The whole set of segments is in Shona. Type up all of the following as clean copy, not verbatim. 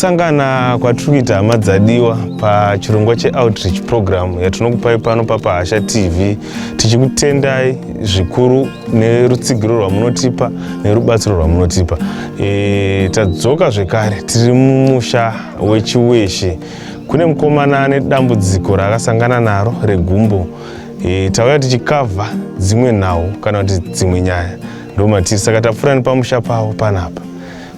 Kusangana kwatiri kuita hama dzadiwa pachirongwa cheoutreach program yatinokupai pano paPahasha TV, tichikutendai zvikuru nerutsigiro rwamunotipa nerubatsiro rwamunotipa. Tadzoka zvekare, tiri mumusha weChiweshe. Kune mukomana ane dambudziko raakasangana naro regumbo. Tauya tichikavha dzimwe nhau kana kuti dzimwe nyaya ndomatiri, saka tapfuura nepamusha pavo panapa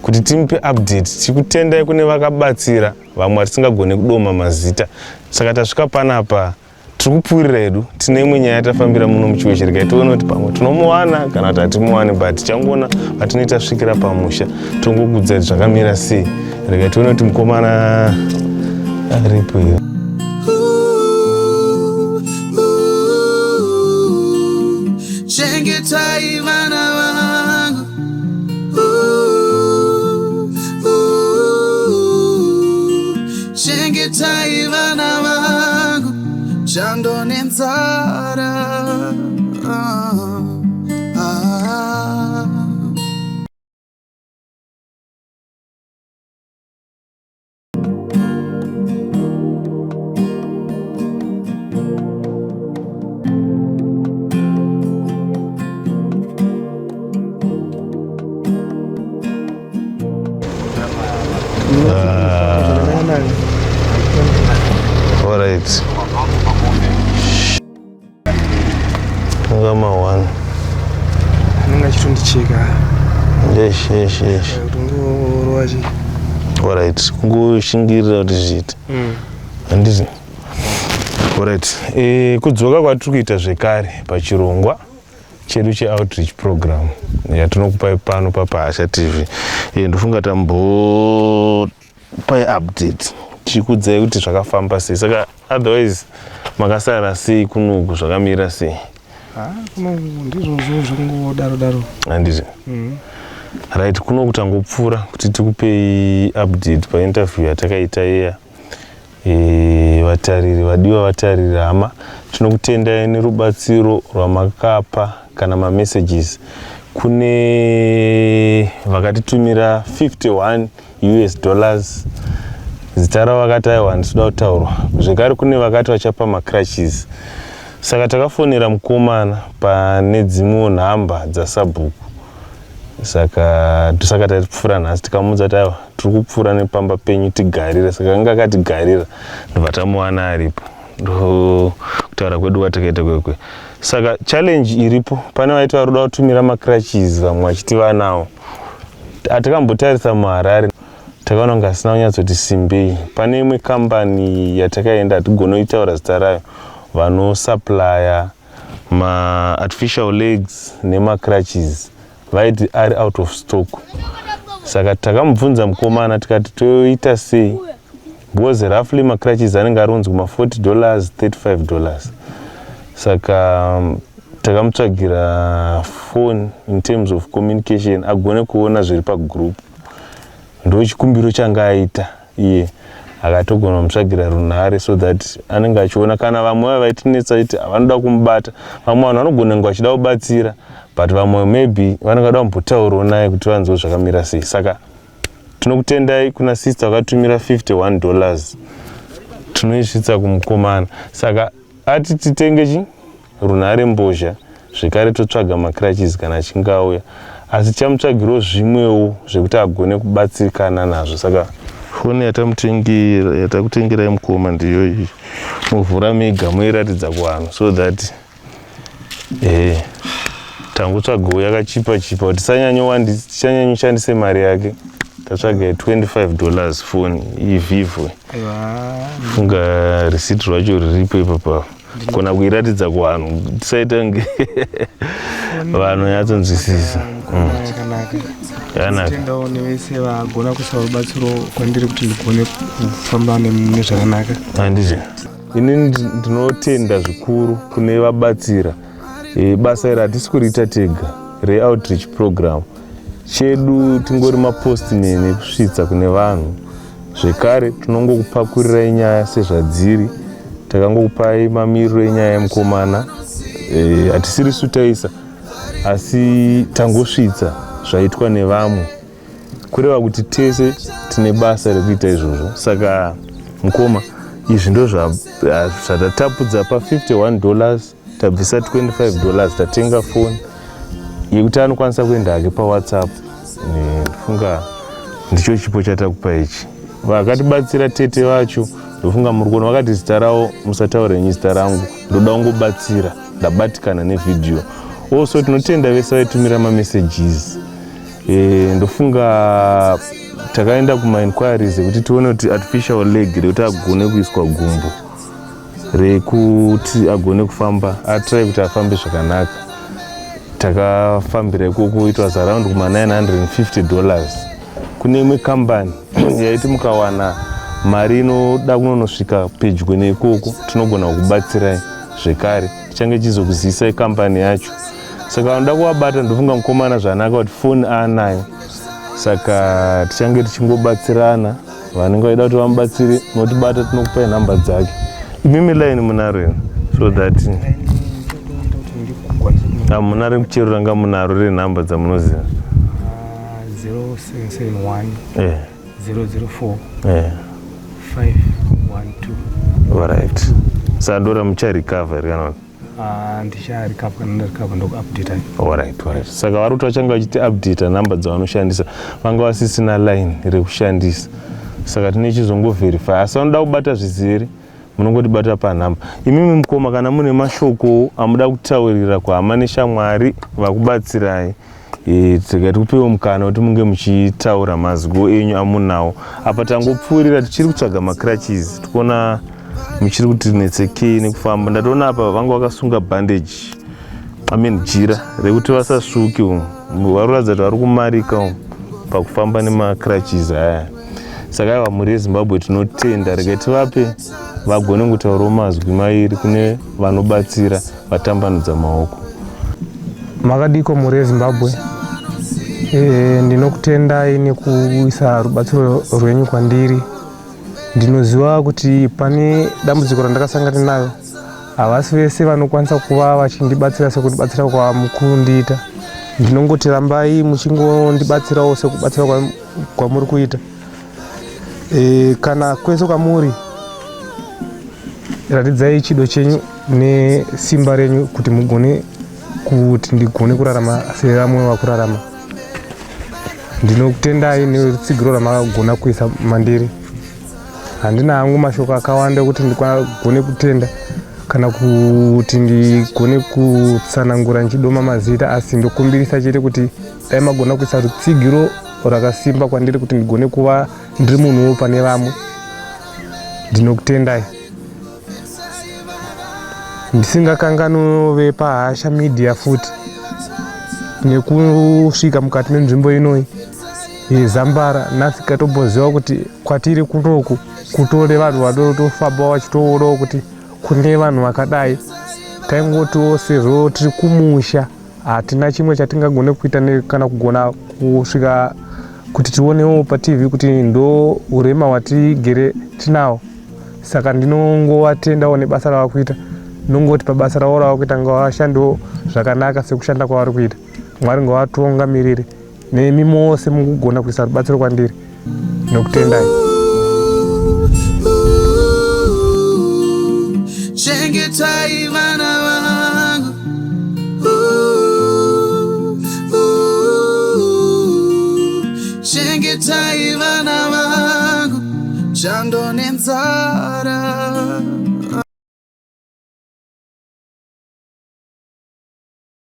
kuti timupe update. Tichikutendai kune vakabatsira, vamwe vatisingagone kudoma mazita. Saka tasvika panapa, tiri kupfuurira hedu, tine imwe nyaya yatafambira muno muChiweshe. Regai tione kuti pamwe tinomuwana kana kuti hatimuwani, but tichangoona patinoita svikira pamusha, tongokudza kuti zvakamira sei. Regai tione kuti mukomana aripo here. Chengetai vana vangu. Chengetai vana vangu, chando nenzara. Ah. All right. Ngama one. Anenge achitondicheka. Yes. Kungorova chi. All right. Kungoshingirira kuti zviite. Handiti. All right. Kudzoka kwatiri kuita zvekare pachirongwa chedu cheoutreach program yatinokupai pano paPahasha TV. Ndofunga tambopai update tichikudzai kuti zvakafamba sei. Saka otherwise makasara sei kunoku, zvakamira sei? Ah, kuno ndizvozvo zvekungodaro daro. Handiti. Right, kunoku tangopfuura kuti tikupei update painterview yatakaita iya. Vatariri vadiwa, vatariri hama, tinokutendai nerubatsiro rwamakapa kana mamessages. Kune vakatitumira 51 US dollars, zita ravo vakati aiwa, handitoda kutaurwa. Zvekare kune vakati vachapa macrutches. Saka takafonera mukomana pane dzimwewo nhamba dzasabhuku, saka saka tatipfuura nhasi, tikamuudza kuti aiwa, tiri kupfuura nepamba penyu, tigarire. Saka anga akatigarira, ndobva tamuwana aripo. Ndo kutaura kwedu kwatakaita kwekwe. Saka challenge iripo, pane vaiti vari kuda kutumira macrutches, vamwe vachiti vanawo. Atikambotarisa muHarare, takaona kunge asina kunyatsoti simbei. Pane imwe kambani yatakaenda, hatigoni kuitaura zita rayo, vanosupplya maartificial legs nemacrutches, vaiti ari out of stock. Saka takamubvunza mukomana, tikati toita sei, because roughly macrutches anenge ari kunzi kuma $40, $35. Saka takamutsvagira phone in terms of communication, agone kuona zviri pagroup. Ndo chikumbiro changa aita iye, akatogona kumutsvagira runhare so that anenge achiona. Kana vamwe vava vaitinetsa kuti vanoda kumubata, vamwe vanhu vanogona kunge vachida kubatsira, but vamwe maybe vanenge vada kumbotaurawo naye kuti vanzwe zvakamira sei. Saka tinokutendai kuna sister vakatumira $51, tinoisvitsa kumukomana. Saka ati titenge chi runhare mbozha, zvekare totsvaga macrutches kana achinge auya, asi tichamutsvagirawo zvimwewo zvekuti agone kubatsirikana nazvo. Saka foni yatamutengera, yatakutengerai mukoma, ndiyo iyi. Muvhura mega, muiratidza kuvanhu so that tangotsvagawo yakachipa chipa kuti tisanyanyoshandise mari yake. Tatsvaga $25 foni iVivo. Funga receipt rwacho riripo ipapa, kona kuiratidza kuvanhu, tisaita kunge vanhu nyatsonzwisisa. Yakanaka. Yakanaka. Tendawo nevese vagona kuisa rubatsiro kwandiri kuti ndigone kufamba nezvakanaka. Handiti. Inini ndinotenda zvikuru kune vabatsira. Basa iri hatisi kuriita tega reoutreach program. Chedu tingori mapostman ekusvitsa kune vanhu. Zvekare tinongokupakurirai nyaya sezvadziri. Takangokupai mamiriro enyaya yemukomana. Hatisiri su taisa, asi tangosvitsa zvaitwa nevamwe. Kureva kuti tese tine basa rekuita izvozvo. Saka mukoma, izvi ndo zvatatapudza pa 51 dollars, tabvisa 25 dollars, tatenga foni yekuti anokwanisa kuenda hake paWhatsApp. Ndofunga ndicho chipo chatakupa ichi. Vakatibatsira tete vacho, ndofunga muri kuona, vakati zita ravo musataura henyu, zita rangu ndoda kungobatsira, ndabatikana nevhidhiyo. Also tinotenda vese vaitumira mamessages. Ndofunga takaenda kumainquiries ekuti tione kuti artificial leg rekuti agone kuiswa gumbo rekuti agone kufamba, atry kuti afambe zvakanaka. Takafambira ikoko, it was around kuma 950 dollars. Kune imwe kambani yaiti mukawana mari inoda kunonosvika pedyo neikoko, tinogona kukubatsirai zvekare. Tichange chizokuzivisai kambani yacho. Saka vanoda kuvabata, ndofunga mukomana zvanaka kuti foni aanayo, saka tichange tichingobatsirana. Vanenge vaida kuti vamubatsire, munotibata, tinokupai nhamba dzake. Imimi line munaro here, so that hamuna rekuchero ranga munaro renhamba dzamunoziva? 0771 004 512. Alright, saka ndora mucharecover here kana? Ndicharecover, kana ndarecover ndokuupdata. Alright. Saka vari kuti vachange vachiti updata nhamba dzavanoshandisa, vanga vasisina line rekushandisa, saka tine chizongoverify. Asi vanoda kubata zvizere, munongotibata panhamba. Imimi mukoma, kana mune mashoko amuda kutaurira kuhama neshamwari vakubatsirai, tikati kupewo mukana kuti munge muchitaura mazwi enyu amunawo. Apa tangopfuurira, tichiri kutsvaga macrutches, tikuona muchiri kuti netsekei nekufamba. Ndatoona apa vanga vakasunga bandage, I mean jira rekuti vasasvuke umu, vari kuratidza kuti vari kumarika umu pakufamba nemacrutches aya. Saka aiwa, mhuri yeZimbabwe, tinotenda. Regai tivape vagone kutaurawo mazwi mairi kune vanobatsira vatambanudza maoko. Makadiko mhuri yeZimbabwe? Ndinokutendai nekuisa rubatsiro rwenyu kwandiri. Ndinoziva kuti pane dambudziko randakasangana nayo, havasi vese vanokwanisa kuva vachindibatsira sekundibatsira kwamukundiita. Ndinongoti rambai muchingondibatsirawo sekubatsira kwamuri kuita. Kana kwese kwamuri, ratidzai chido chenyu nesimba renyu kuti mugone kuti ndigone kurarama sevamwe vakurarama. Ndinokutendai nerutsigiro ramakagona kuisa mandiri. Handina hangu mashoko akawanda ekuti ndigone kutenda kana kuti ndigone kutsanangura ndichidoma mazita, asi ndokumbirisa chete kuti dai magona kuisa rutsigiro rakasimba kwandiri kuti ndigone kuva ndiri munhuwo pane vamwe. Ndinokutendai. Ndisingakanganwe vepaHasha Media futi nekusvika mukati menzvimbo inoyi yeZambara nhasi. Katomboziva kuti kwatiri kunoku kutore vanhu vanotofamba vachitoonawo kuti kune vanhu vakadai. Taingotiwo sezvo tiri kumusha, hatina chimwe chatingagone kuita kana kugona kusvika kuti tionewo paTV kuti ndo urema hwatigere tinawo. Saka ndinongovatendawo nebasa rava kuita. Ndinongoti pabasa ravo rava kuita, ngavashandewo zvakanaka sekushanda kwavari kuita. Mwari ngavatungamirire nemi mose mukugona kuisa rubatsiro kwandiri. Nokutendai. Chengetai vana vangu. Ooh, ooh. Chengetai vana vangu, chando nenzara.